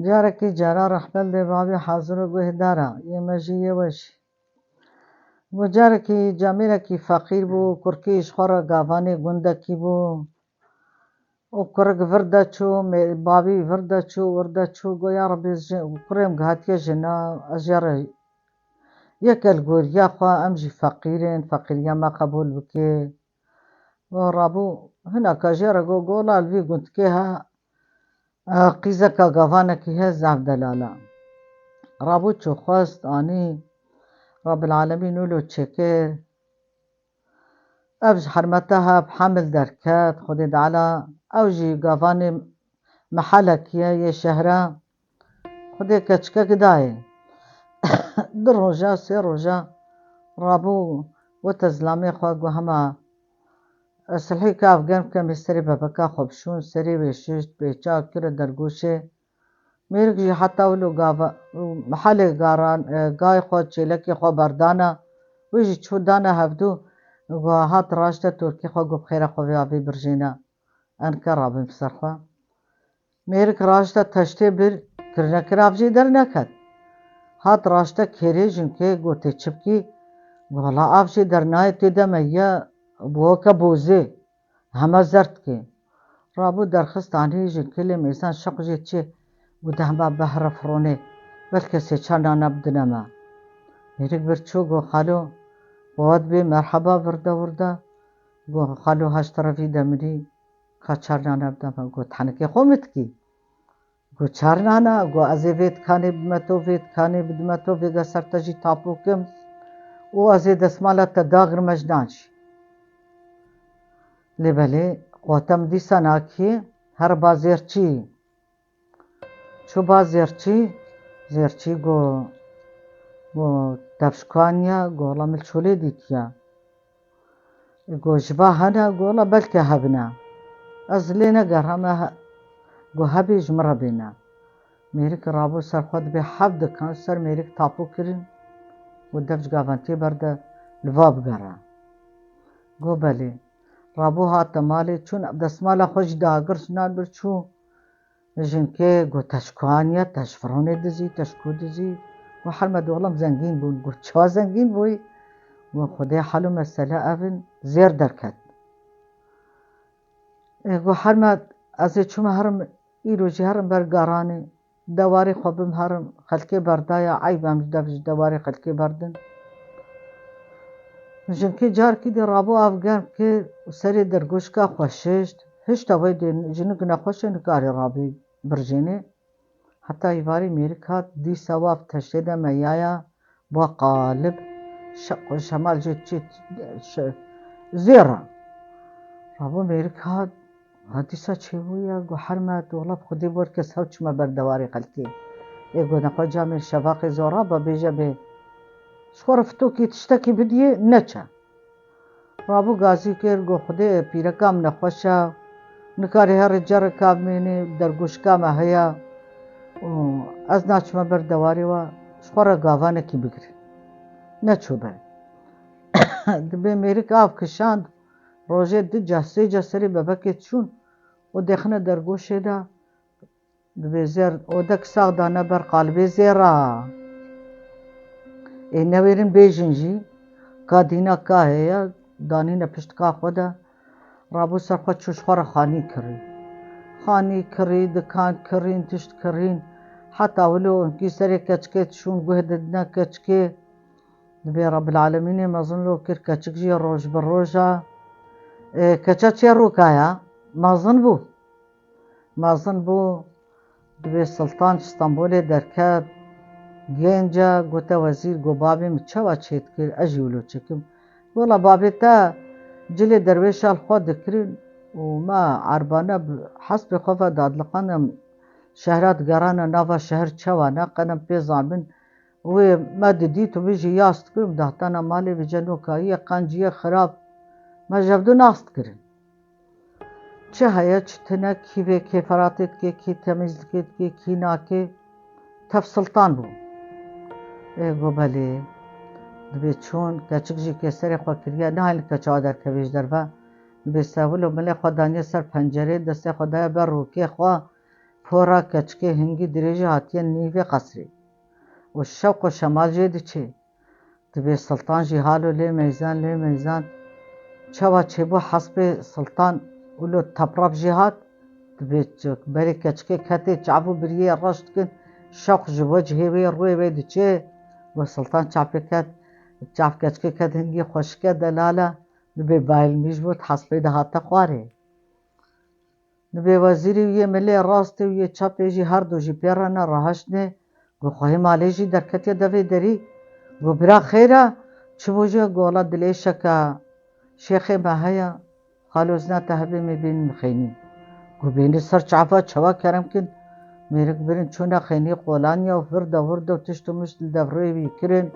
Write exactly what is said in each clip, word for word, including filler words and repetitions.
Carekî cara rehmet lê bavê hazir û guhdara yê me jî yê we jî. Got, carekî camêrekî feqîr bû, kurkî ji xwe re gavanê gundekî bû. Û kurik vir de çû, mê-, bavî vir de çû, wir de çû, got, ya Rebî, ji-, kurê min hatiye jina, ez jê re yek el goriya xwe, em jî feqîr in, feqîriya me qebûl bike. Got, rabû, hineka jê re got, got, wela li vî gundkê he, e, qîzeka gavanekî he zaf delal e. Rabû çû xwest, anî, Rabbil Alemîn wilo çêkir. Ev ji hermeta he bi hemil derket, Xwedê Teala, ew jî gavanê mehelekî ye yê şehra, Xwedê keçikek dayê. Du roja, sê roja rabû, gote zilamê xwe, got, hema ez silhê kav germ kem, ê serê bebeka xwe bişûn, serê wê şişt, pêça kir dergoşê. Mêrik jî heta wilo gava, mehelê garan, e, gayê xwe, çêlekê xwe berdana, wê jî çû dana hevdû, got, hat raşte torkê xwe, got, bi xêra xwe vê avê birjêne. Enke rabin bi ser xwe. Mêrik raşte teştê bir, kir nekir av jê derneket. Hat raşte kêrê jinkê, got, tê çi bikî? Got, wela av jê dernayê, tê de me ye, bi weke bozê. Heme zerd dike. Rabû derxist anî jinkê lê mêsan şeq jê çê û dehma behre fironê. Belke sê çar nane bidine me. Mêrik bir çû, got, xalo, bi we dibê merheba, virde wirde. Got, xalo, haşt revî de mirî, ka çar nane bide me. Got, tenekê xwe min dikî? Got, çar nane. Got, ez ê vê dikanê bime to, vê dikanê bidime to, vêga ser te jî tapo kim û ez ê desmala te dagirime ji nan jî. Lê belê, qota min dîsa nakî, here ba zêrçî. Çû ba zêrçî, zêrçî got, got, tev ji ku haniye? Got, wela min li çolê dîtiye. Got, ji va hene? Got, wela belke hebine. Ez lê negerame, he-, got, hebê ji min re bêne. Mêrik rabû ser xwe dibê heft dikan ser mêrik tapo kirin û dev ji gavantiyê berde li va bigere. Got, belê. Rabû hate malê, çûn desmala xwe jî dagir, ji nan bir çû. Jinkê got, te ji ku haniye, te ji fironê dizî, te ji ku dizî? Got, herme, got, wela em zengîn bûn. Got, çawa zengîn bûyî? Got, Xwedê, hal û mesele ev in, zêr derket. Ê, got, herme, ez ê çûme herim, îro jî herim ber garanê, dewarê xwe bim herim, xelkê berdaya, eyb em ji dev ji dewarê xelkê berdin. Jinkê carkî dî rabû av germ kir û serê dergoşka xwe şişt. Hişta wê dê jinik nexweş e, nikarê rabê birjênê. Heta îvarê mêrik hat, dîsa wa teştê de meyaya, ba qalib, şe-, şemal jê çê, şe-, zêra. Rabû mêrik hat, ha dîsa çêbûye, got, herme, tu wela bi Xwedê bor kes hew çime ber dewarê xelkê. Ê got, nexwe camê şevaqê zora be, bêje bê, ji xwe re fitokî tiştekî bidiyê, neçe. Rabû gazî kir, got, Xwedê, pîreka min nexweş e, nikarê herê cereka bimênê, dergoşika me heye û ez naçime ber dewarê we, ji xwe re gavanekî bigire. Neçû ber. Dibê mêrik av kişand, rojê du cah, sê cah serê bebekê çûn û dêxine dergoşê de. Dibê zêr, odek sax dane ber qalibê zêra. Ê newêrin bêjin jî, ka dîna ka heye, danîne pişt ka xwe de, rabû ser xwe çû ji xwe re xanî kirî. Xanî kirî, dikan kirîn, tişt kirîn. Heta wilo hinkî serê keçikê dişûn, guh didine keçikê. Dibê Rebbil Alemînê mezin lo kir, keçik jî roj bi roja, ê, keça çê rokaya, mezin bû. Mezin bû, dibê Siltan ji Stenbolê derket, gênc e, gote wezîr, got, bavê min çawa çêdikir, ez jî wilo çêkim. Wela bavê te cilê derwêşa li xwe dikirin û me erbane bi hespê xwe ve dadliqandin, şehra digerane nava şehir çawa ne, qenem pê zanbin. Wê me didît û min jî yas dikir û min dihatana malê, vêce nokayî ye, qencî ye, xirab. Me ji hevdu nas dikirin. Çi heye, çi tune, kî vê kêferatê dike, kî temîzlikê dike, kî nake. Tev Siltan bû. Ê, got, belê. Dibê çûn, keçik jî kê serê xwe kiriye, nahêlin keça derkevê ji derve. Dibê sewil û milê xwe daniye ser pencerê, destê xwe daye ber rokê xwe. pora keçikê hingî dirêjî hatiye nîvê qesrê û şewq û şemal jê diçê. Dibê Siltan jî halo lê meyzan, lê meyzan. Çawa çêbû hespê Siltan û lo teprab jê hat, dibê berê keçikê ketê çav û biriyê reş dikin, şewq ji bo cihê wê rûyê wê diçê. Û Siltan çavê ket, çav keçikê ket hingî xweşike delala, dibê bayilmîş bû, hespê de hate xwarê. Dibê wezîrê wî yê milê rastê û yê çepê jî her du jî pê re ne, reheştnê. Got, xwehê malê jî derketiye devê derî. Got, bira xêr e, çi bû jî? Got, wela dilêşeke şêxê me heye, xalo zina te hebê me bînin xeynî. Got, bênî ser çava çawa kerem kin, mêrik birin çûne xeynî qolanya û virde virde û tişt û mişt li devrê wî kirin.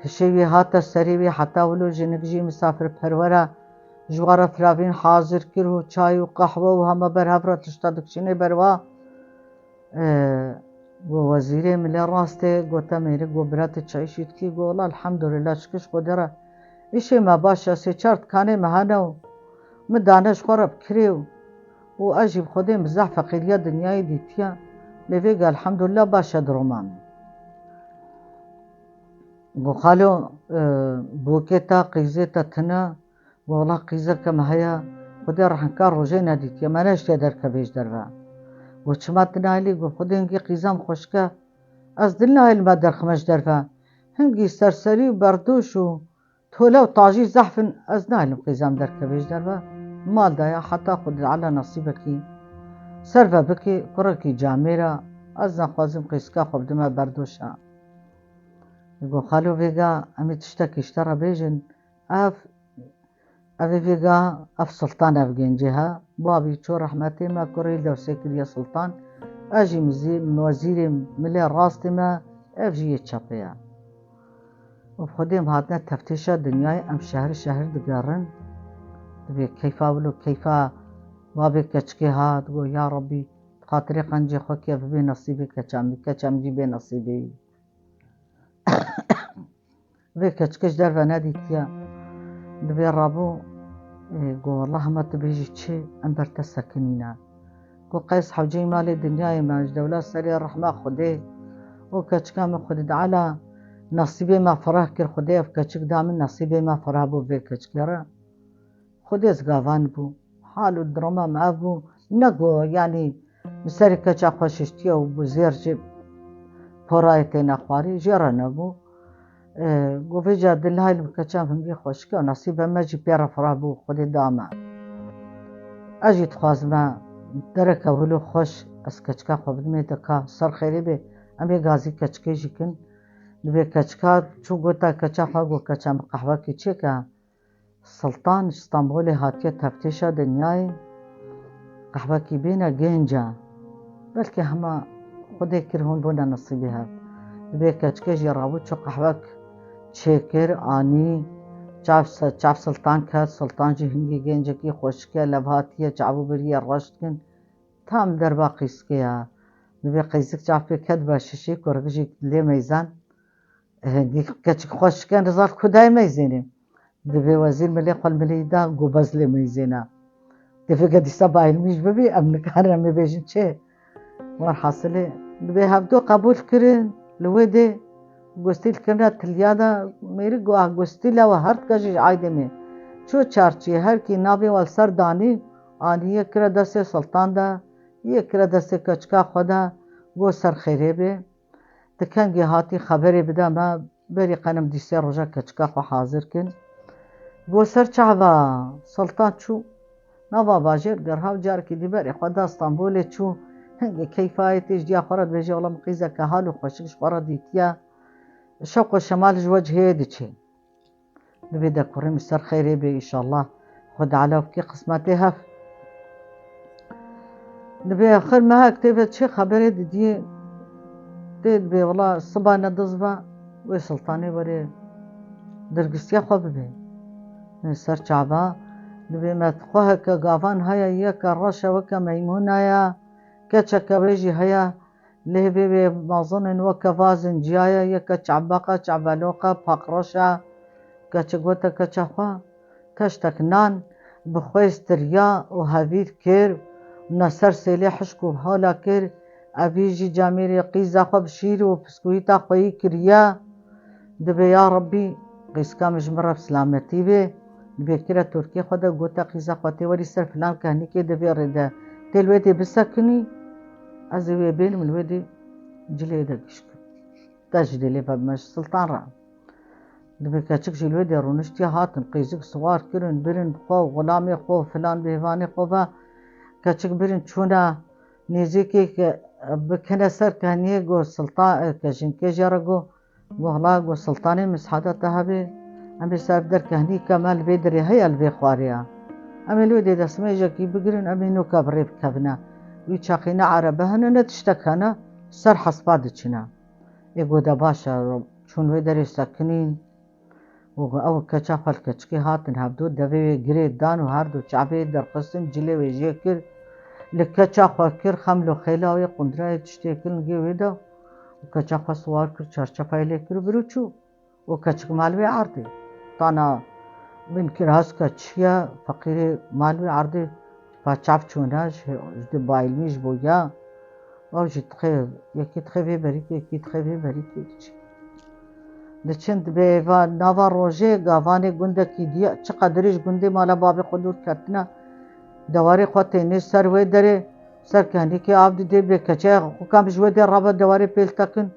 Hişê wî hate serê wî, heta wilo jinik jî misafirperwer e. Ji wan re firavîn hazir kir û çay û qehwe û hema ber hev re tişta dikişînê ber wa. Ee, got, wezîrê milê rastê, gote mêrik, got, bira tu çayî şî dikî? Got, wela elhamdulillah, şikir ji Xwedê re. Îşê me baş e, sê çar dikanê me hene û min dane ji xwe re bi kirê û, û ez jî bi Xwedê min zehf feqîriya dinyayê dîtiye. Lê vêga elhamdulillah baş e duruma min. Got, xalo, e, bokê te, qîzê te tune? Got, wela qîzeke me heye, Xwedê rehmka rojê nedîtiye, me neştiye derkevê ji derve. Got, çima tu nahêlî? Got, Xwedê hingî qîza min xweşik e, ez dil nahêlim me derxime ji derve. Hingî serserî û berdoş û tole û tajî zehf in, ez nahêlim qîza min derkevê ji derve. Mal de ya, heta Xwedê Teala nesîbekî ser ve bike, kurekî camêr e, ez naxwazim qîzika xwe bidime berdoşa. Got, xalo, vêga em ê tiştekî ji te re bêjin. Ev, ev ê vêga, ev Siltan, ev gencê he. Babî çû rehmetê me, kurê wî dewsê kiriye Siltan. Ez jî mizî-, wezîrê milê rastê me, ev jî yê çepê ye. Û bi Xwedê em hatine teftêşa dinyayê, em şehir şehir digerin. Dibê keyfa wilo keyfa babê keçikê hat, got, ya Rebbî, xatirê qencê xwe ke bibê nesîbê keça min, keça min jî bê nesîbê wî. Vê keçikê ji derve nedîtiye. Dibê rabû, ê, got, wela hema tu bêjî çi, em ber te sekinîne. Got, Qeys hewceyî malê dinyayê me, ji dewla serê rehma Xwedê û keçika min Xwedê Teala nesîbê me fireh kir, Xwedê ev keçik da min, nesîbê me fireh bû vê keçikê re. Xwedê zigavan bû. Hal û diroma me ev bû. Nego, yanî, bi serê keça xwe şiştiye û bi zêr ji porayê têne xwarî, jê re nebû. E, got, vêca dilay li keça hingî xweşik e, nesîbê me jî pê re fireh bû, Xwedê da me. Ez jî dixwazime dereke wilo xweş ez keçika xwe bidimê, de ka ser xêrê bê, em ê gazî keçikê jî kin. Dibê keçika çû gota keça xwe, got, keça min qehwekî çêke. Siltan ji Stenbolê hatiye teftêşa dinyayê, qehwekî bêne genc e. Belkî hema Xwedê kir hûn bûne nesîbê hev. Dibê keçikê jî rabû çû qehwek çêkir, anî, çav se-, çav Siltan ket, Siltan jî hingî gencekî xweşik e, levhatî ye, çav û biriyê reş dikin. Tam derba qîzikê ya. Dibê qîzik çav pê ket be şişî, kurik jî lê meyzan. Eh, dî keçik xweşik e, nizar ku dayê meyzênê. Dibê wezîr milê xwe li milê da, got, bes lê meyzêne. Dibê ke dîsa bayilmîş bibî, em nikarin em ê bêjin çi? Werhasilê, dibê hevdu qebûl kirin, li wê dê gustîl kirine tiliya de, mêrik got, ah, gustîla we her tika jî ji aydê me. Çû çarçiyê, her kî navê we li ser danî, anî yê kire destê Siltan de, yê kire destê keçika xwe de, got, ser xêrê bê. Ti kengî hatî xeberê bide me, berî qenim dî sê roja keçika xwe hazir kin. Got, ser çava, Siltan çû nava bajêr, gerhav carekî dî berê xwe da Stenbolê çû. Hingê keyfa yê tê ji diya xwe re dibêje, wela min qîzeke hal û xweşik ji xwe re dîtiye. Şewq û şemal ji we cihê diçê. Dibê de kurê min ser xêrê bê, înşallah. Xwedê Teala bikê qismetê hev. Dibê axir mehek tê ve çi xeberê didiyê. Tê dibê, wela siba ne diz ve, wê Siltanê werê dirgistiya xwe bibê. Ê ser çava, dibê me xweheke gavan heye, yeke reş e weke meymûna ye, keçeke wê jî heye, lê vê wê mezin in weke va zinciya ye, yeke çavbeq e, çavbeloq e, paqreş e. Keçik gote keça xwe, keştek nan bi xwêz tiriya û hevîr kir Neser sêlê hişk û hala kir, evî jî camêrê qîza xwe bi şîr û piskûyîta xweyî kiriye. Dibê ya Rebbî, qîzka min ji min re bi silametî bê. Dibê kire torkê xwe de gote qîza xwe tê werî ser filan kehnîkê de vê rê de tê li wê dê bisekinî. Ez ê wê bêlim li wê dê cilê de gişkim. Te ji dê lê ve bime ji Siltan re. Dibê keçik jî li wê dê rûniştiye hatin, qîzik siwar kirin, birin bi xwe û xulamê xwe û filan bêvanê xwe ve keçik birin çûne nêzîkê ke bikine ser kehniyê got Siltan, ke jinkê jê re got, got, "Hela," got, "Siltanê, misada te hebe, em ê ser der kehnî ke me li vê derê heye li vê xwarê ya. Em ê li wê dê destmêjekî bigirin, em ê noka bi rê bikevine. Wî çaxî ne erebe hene, ne tiştek hene, ser hespa diçine." Ê got, "De baş e," çûn wê derê sekinîn. Û ew keça xwe li keçikê hatin hevdû, devê wê girê dan û her du çavê derxistin, cilê wê jê kir. Li keça xwe kir, xeml û xêla wê, qundirayê tiştê kir lingê wê de û keça xwe siwar kir, çarçefayê lê kir û vir û çû. Û keçik mal wê erdê. Tana bin kir, haska çiya feqîrê mal wê erdê, pa çav çûna, ji, ji dê bayilmî ji bo ya. Ew jî dixê, yekî dixê vê berî, yekî dixê vê berî, diçin. Diçin dibê va nava rojê gavanê gundekî diya, çi qedirî ji gundê mala babê xwe dûr ketine, dewarê xwe tênê ser wê derê, ser kehnîkê av didê, bê keçeya xwe kam ji wê dê rabe dewarê pêl tekin.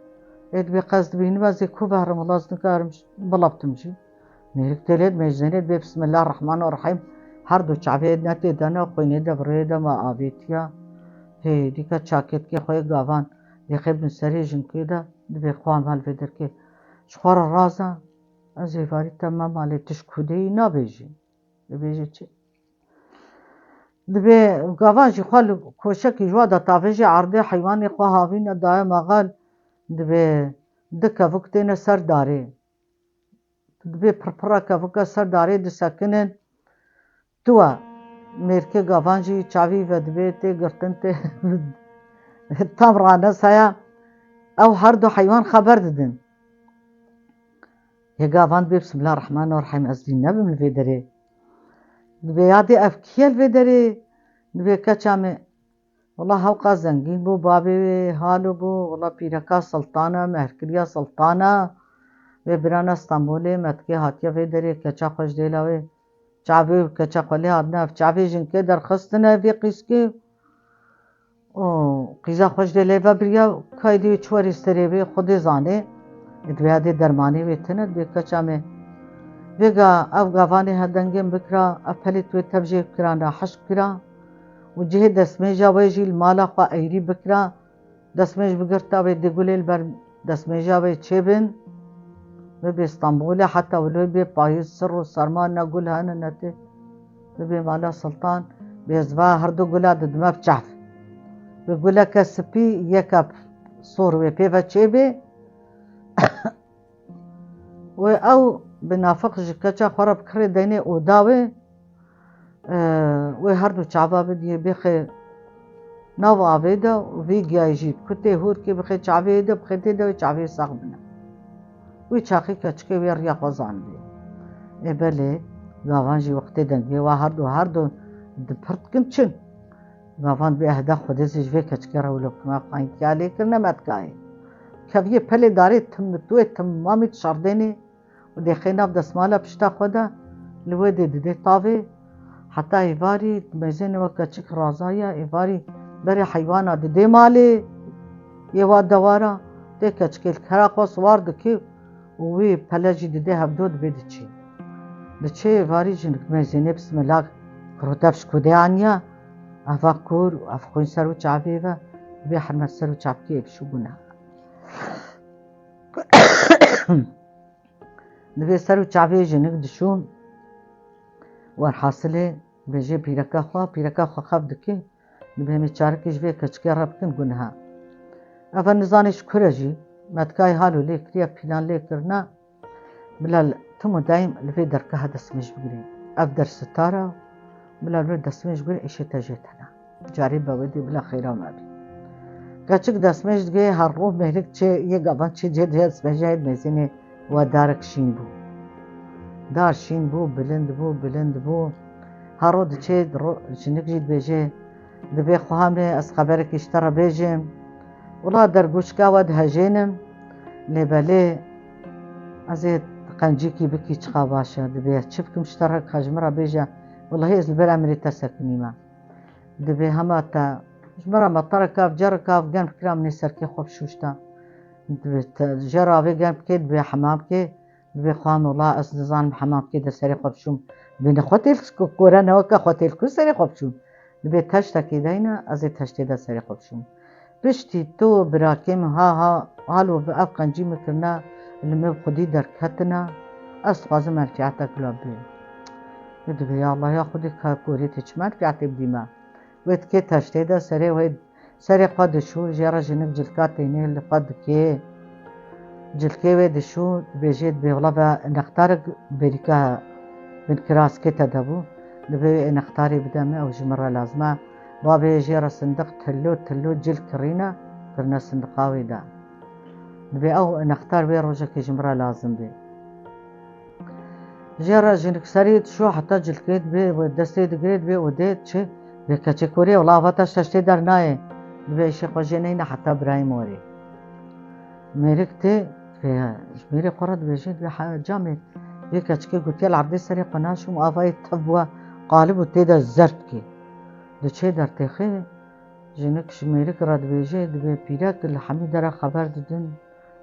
Ê dibê qez dibînim ez ê ku behrim, wela ez nikarim bila bitim jî. Mêrik tê lê dimêjnê, dibê Bismillah Rehman û Rehîm, her du çavê ne tê de ne, xwînê de bi rê de me avêtiya. Hê, dîka çakêtkê xwe yê gavan dê xebin serê jinkê de, dibê xwe mal vê derkê. Ji xwe re raza, ez ê varî te me malê tişt kudeyî nabêjî. Dibêje çi? Dibê gavan jî xwe li koşekî ji wa de tavêje erdê, heywanê xwe havîne daye mexel, dibê di kevik têne ser darê. Dibê pirpira kevika ser darê disekinin. Tu we mêrkê gavan jî çavî vedibê, tê girtin, tê tam ranesaya. Ew her du heywan xeber didin. Yê gavan dibê Bismillah Rehman û Rehîm, ez dî nebim li vê derê. Dibê yadê ev kî ye li vê derê? Dibê keça me, wela hewqa zengîn bû, babê wê halo bû, wela pîreka Siltan e, mehrkiriya Siltan e. Vê birana Stenbolê, metkê hatiye vê derê, keça xwe ji dêla wê, çavê û keça xwe lê hatine, ev çavê jinkê derxistine vê qîzkê. Û qîza xwe ji dêlê ve biriya, kaydê wê çi werî serê wê, Xwedê zanê. Ê dibê yadê dermanê wê tine, dibê keça me. Vêga ev gavanê he dengê min bikira, ev pelê tu wê tev jê bikira, nahişk bikira. Û cihê destmêja wê jî li mala xwe eyrî bikira. Destmêj bigirta wê dê gulê li ber destmêja wê çêbin. Wê bê Stenbolê heta wilo bê payîz, sir û serma ne gul hene ne tê. Wê bê mala Siltan, bê ez va her du gula didime bi çav. Wê guleke spî, yeke sor wê pê ve çêbê. Wê ew bi nafiq ji keça xwe re bi kirê deynê oda wê, e, wê her du çava bidiyê bêxê nav avê de û vî giyayê jî ku tê hûrkê bixê çavê de, bixê tê de wê çavê sax bine. Wî çaxî keçikê wê riya xwe zanibê. Ê belê, gavan jî wextê dengê wa her du, her du dipirtkin çin. Gavan dibê ehda Xwedê zî ji vê keçikê re wilo bikime, xayîntiya lê kirine me dikayê. Keviyê pelê darê tim, tu wê timamî dişardênê û dêxê nav destmala pişta xwe de, li wê dê didê tavê. Heta êvarî mêzênê we keçik razaye, êvarî berê heywana didê malê yê wa dewara, tê keçikê li kera xwe siwar dikê û wî pele jî didê hevdo dibê diçî. Diçê êvarî jinik mêzênê bismillah, kuro dev ji kudê aniya, eva kûr, ev xwîn ser û çavê ve, dibê hermet ser û çavkê êv şû guna. Dibê ser û çavê jinik dişûn, werhasilê bêjê pîreka xwe, pîreka xwe xev dike, dibê em ê çarekê ji vê keçikê re bikin guniha. Eva nizanê ji kure jî, metkayê halo lê kiriye, pîlan lê kirine, bila li tim û dayim li vê dergeha destmêj bigirê. Ev der sitar e, bila li wê destmêj bigirê, êşê te jê tene. Carê be wê dê bila xêra me bî. Keçik destmêj digê her rû mêrik çê, yê gavan çê cê dê destmêjê mêzênê we darek şîn bû. Dar şîn bû, bilind bû, bilind bû. Her rû diçê ro-, jinik jî dibêjê, Dibê xweha me ez xeberekî ji te re bêjim. Wela dergûşka we dihejênim. Lê belê ez ê qencîkî bikî çiqa baş e. Dibê ez çi bikim ji te re ka ji min re bêje. Welehî ez li ber emirê te sekinîme. Dibê hema te ji min re metereka ev cereka ev germ kira min ê serkê xwe bişûşta. Dibê te jê re avê germ bikê, dibê hemam bikê. Dibê xweha min wela ez nizanim hemam bikê de serê xwe bişûm. Dibê ne xwe têl kore ne weke xwe têl ku serê xwe bişûm. Dibê teştekê deyne ez ê teştê de serê xwe bişûm. Piştî tu birakê min ha ha halo bi ev qencî min kirine li min xwedî derketine. Ez dixwazim menfîetek li we bibêm. Dibê ya Allah ya xwedî ka korê tê çi menfîetê bidî me. Wê dikê teştê de serê wê serê xwe dişû, jê re jinik cilka tênê li xwe dikê. Cilkê wê dişû, dibêjê dibê wela ve nextarek berîka bin kiraskê te de bû. Dibê wê nextarê bide min, ew ji min re lazim e. Babê jê re sindiq tilo tilo cil kirîne, kirine sindiqa wê de. Dibê ew nextar wê rojekê ji min re lazim bê. Jê re jinik serê dişo heta cilkê dibê, wê destê digirê dibê û dê çi? Dibê keçê korê, wela ava te ji teştê dernayê. Dibê îşê xwe jê neyne heta birayê morê. Mêrik tê, dibê ji mêrê xwe re dibêje, dibê he camê vê keçikê gotiye li erdê serê xwe naşim û avayê tev bûye qalib û tê de zerd bikê. Diçê dertêxê, jinik ji mêrik re dibêje, dibê pîrek li hemî dera xeber didin.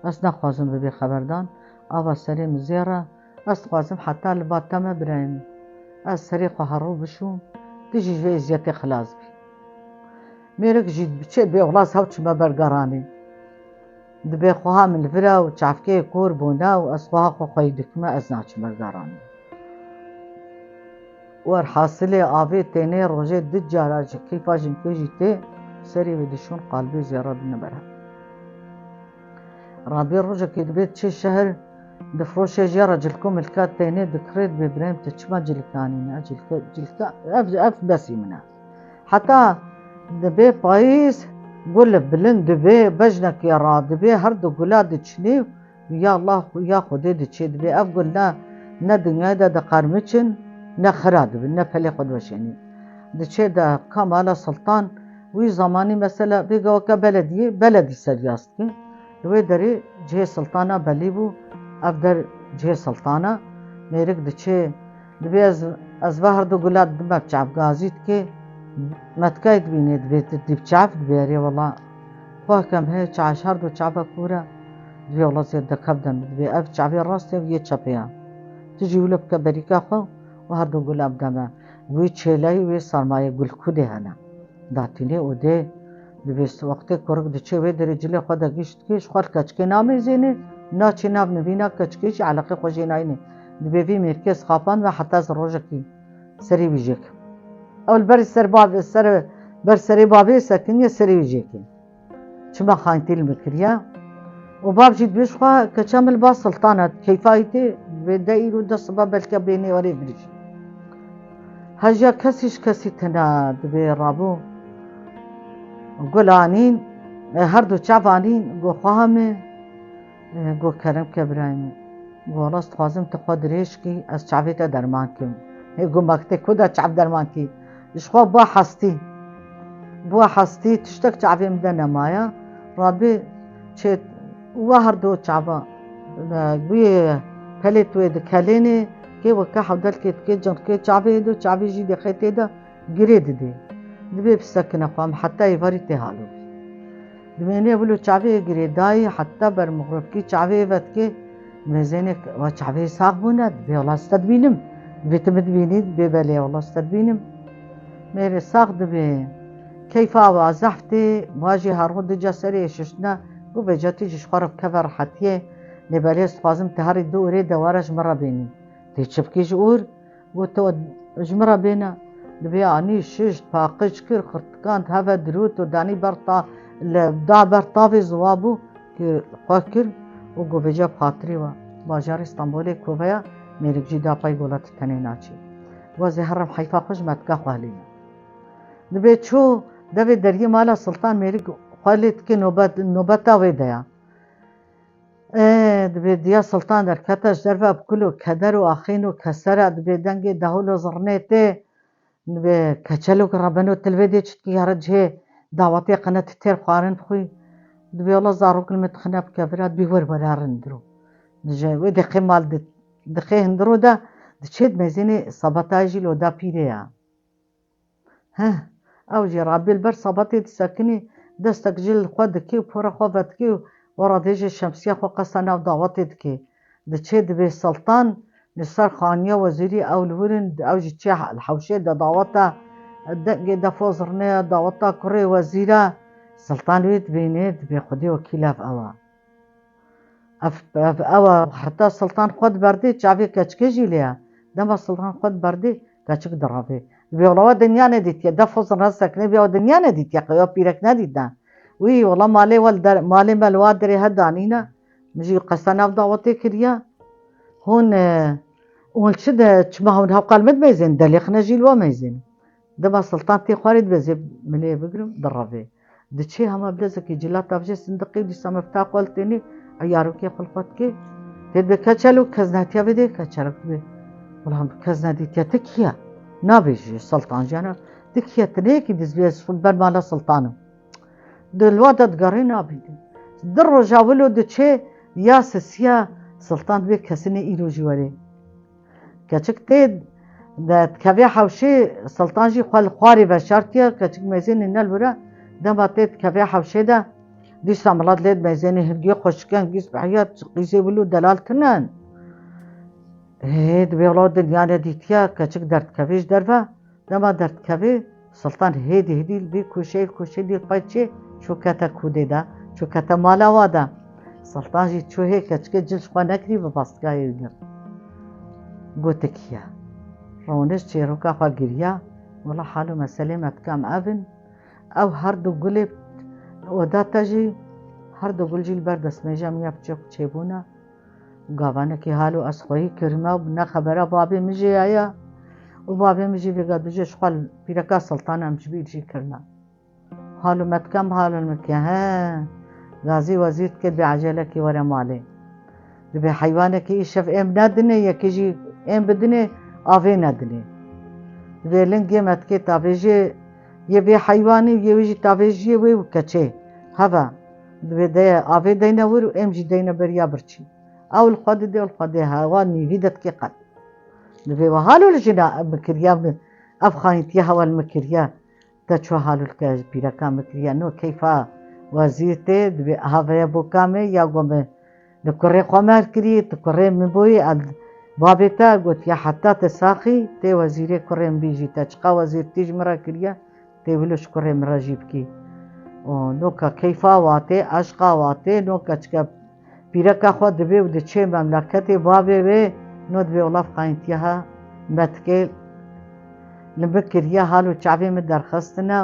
Ez naxwazim bibê xeberdan. Ava serê min zêr e. Ez dixwazim heta li ba te me birayê min. Ez serê xwe herû bişûm. Tu jî ji vê eziyetê xilas bî. Mêrik jî diçe dibê wela ez hew çime ber garanê. Dibê xweha min li vir e û çavkeyê kor bûne û ez xweha xwe xweyî dikime, ez naçime garanê. Werhasilê avê tênê rojê du cara ji keyfa jinkê jî tê, serê wê dişûn qalbê zêre dine ber hev. Rabê rojekê dibê diçê şehir, difroşê jê re cilko milka tênê dikirê dibê birayê min tu çima cilik anîne? Cilke, cilka, ev, ev besî min e. Heta dibê payîz gul bilind dibê, bejnekê radibê, her du gula diçinê, ya Allah, ya Xwedê diçê dibê. Ev gul ne, ne dinyayê de diqermiçin, ne xira dibin, ne pelê xwe diweşênî. Diçê de ka mala Sultan, wî zamanî mesela vê gaweke belediyê, beledî seryas dike. Li wê derê cihê Sultana belî bû, ev der cihê Sultana. Mêrik diçê, dibê ez, ez ve her du gula dime çav gazî dikê, metkayê dibînê, dibê tu dî çav, dibê erê wela. Xwe kem he çaş her du çava kûr e, dibê wela zêr dekev de min, dibê ev çavê rast e, ev yê çepê ye. Tu jî wilo bike berîka xwe û her du gula bide me. Wî çêleyî wê sermayê gul kudê hene. Datînê û dê, dibê wextê kurik diçê wê derê cilê xwe de gişt dikê, ji xwe li keçikê namêzênê, naçê nav nivîna keçikê jî eleqê xwe jê nayînê. Dibê vî mêrkê zixapan ve heta ez rojekî serê wî jêkim. Ew li ber ser bavê, ser, ber serê bavê sekiniye serê wî jêkê. Çima xayintî li min kiriye? Û bab jî dibê ji xwe keça min li ba Sultana keyfa wî tê, dibê de îro de siba belke bênê werê vir jî. Heja kesî ji kesî tune dibê rabû. Gul anîn, e, her du çav anîn, got, xweha min, e, got, kerem ke birayê min. Got, wela ez dixwazim tu xwe dirêj kî, ez çavê te derman kim. Hê got, me tê ku de çav derman kî? Ji xwe bû hestî. Bû hestî, tiştek çavê min de nemaye. Rabê çê we her du çava, e, wê pelê tu wê dikelênê, kê weke hewdelkê dikê, cinkê çavê dê, çavê jî dê xê tê de girê didê. Dibê bisekine xwe, em heta êvarî tê halo. Dimênê wilo çavê girê dayî, heta ber mixribkî çavê vedikê, mêzênê we çavê sax bûne, dibê wela ez te dibînim. Dibê tu min dibînî, dibê belê wela ez te dibînim. Mêrê sax dibê. Keyfa wa zehf tê, wa jî her ro dica serê şiştine, got vêca tu jî ji xwe re bikeve rehetiyê, lê belê ez dixwazim tu herî du orê dewara ji min re bênî. Tê çi bikî ji ûr? Got, tu ji min re bêne. Dibê anî şişt, paqij kir, xirtikand, heve dirût û danî ber ta-, li da ber tavê ziwa bû, kir, xwe kir û got vêca bi xatirê we. Bajarê Stenbolê koveya, mêrik jî da pey gola tu tenê naçî. Wezê herim heyfa xwe ji metka xwe hilîne. Dibê çû devê deriyê mala Sultan, mêrik xwe lê dikê nobet, nobeta wê de ya. Ê, dibê diya Sultan derkete ji derve bi kul û keder û axîn û kesera, dibê dengê dehûl û zirnê tê. Dibê keçelok rebeno tilvê dê çitkî here cihê dawetê qine ti têr xwarin bixwî. Dibê wela zarok li min dixine bi kevira dibê wer were rin diro. Dije wê deqê mal di, diqê hindiro de diçê di mezênê sabata jî li oda pîrê ya. Heh, ew jî rabê li ber sabatê disekinî, destek ji li xwe dikê û pora xwe vedikê û wera dê jî şemsiya xwe qesa nav dawetê dikê. Diçê dibê Siltan li ser xaniya wezîrî ew li wir in, ew jî çê he-, li hewşê de daweta dengê defo zirnê ya daweta kurê wezîra. Siltan wê dibînê dibê xwedê wekîl ev ew e. Ev, ev, ew e, heta Siltan xwe diberdê, çavê keçikê jî lê ye. Dema Siltan xwe diberdê, keçik direvê. Dibê wela we dinya nedîtiye, defo zirne sekinê bê we dinya nedîtiye, qey we pîrek nedîtine. Wî wela malê we li der, malê me li wa derê he danîne. Min jî qesta nav dawetê kiriye. Hûn, e, hûn çi de, çima hûn hewqal min dimeyzên, delêxine jî li we meyzên. Dema Siltan tê xwarê dibê zê milê bigirim, direvê. Diçê hema bilezekî cila tavjê sindiqê û dîsa mefta xwe li tênê, eyarokê xwe li xwe dikê. Tê dibê keçelo, kes nehatiya vê dê, keçelok dibê. Wela kes nedîtiye, ti kî ye? Nabêjî Siltan jî, ana, ti kî ye, ti ne yekî dizbê, ez ber mala Siltan im. Di li wa de digerê nabînî. Di roja wilo diçê ya sisiya Siltan dibê kesinê îro jî werê. Keçik tê de dikevê hewşê, Siltan jî xwe li xwarê veşartiye, keçik meyzênê ne li wir e, dema tê dikevê hewşê de, dîsa milet lê dimeyzênê, hingê xweşik e, hingî spehî ye, qîzê wilo delal tune ne. Hê, dibê wela dinya nedîtiye, keçik derdikevê ji derve, dema derdikevê, Siltan hêdî hêdî li vê koşeyê, koşeyê dî li pey çê, çû kete kûdê de, çû kete mala wa de. Siltan jî çû hê keçikê cil ji xwe nekirî bi bastikayê wî girt. Got, ti kî ye? Roniş çêroka xwe giriya, wela hal û meselê me dikam ev in. Ew her du gulê oda te jî, her du gul jî li ber destmêja min ya piçek çêbûne. Gavanekî halo ez xweyî kirime, ne xebera babê min jê ya ye. Û babê min jî vêga duje ji xwe li pîreka Siltan em ji bîr jî kirine. Halo me dikem, halo min ke, he. Gazî wezîr dike, dibê ecelekî were malê. Dibê heywanekî îşev êm nedinê, yekê jî êm bidinê, avê nedinê. Dibê lingê me dikê tavêjê yê vê heywanî û yê wê jî tavêjiyê wê û keçê. Heve. Dibê de avê deyne wir û êm jî deyne beriya birçî. Ew li xwe didê, ew li xwe dê, hewa nîvî de dikê qet. Dibê we halo li jina min kiriya, min, ev xayîntiya hewa li min kiriya. Te ço halo li ke pîreka min kiriya. No keyfa wezîr tê, dibê aha veye boka me ya go min li kurê xwe mer kirî, tu kurê min bûyî, ez babê te gotiye heta te saxî tê wezîrê kurê min bî jî, te çiqa wezîrtî ji min re kiriye, tê wilo ji kurê min re jî bikî. Û noka keyfa wa tê, eşqa wa tê, noka çike pîreka xwe dibê û diçê memleketê babê wê, no dibê wela xayîntiya ha me dikê li min kiriye, hal û çavê min derxistine,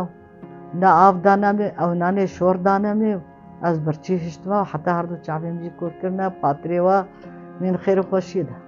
ne av dane min, ew nanê şor dane min, ez birçî hiştime û heta her du çavê min jî kûr kirine, patirê wa min xêr û xweşiyê de.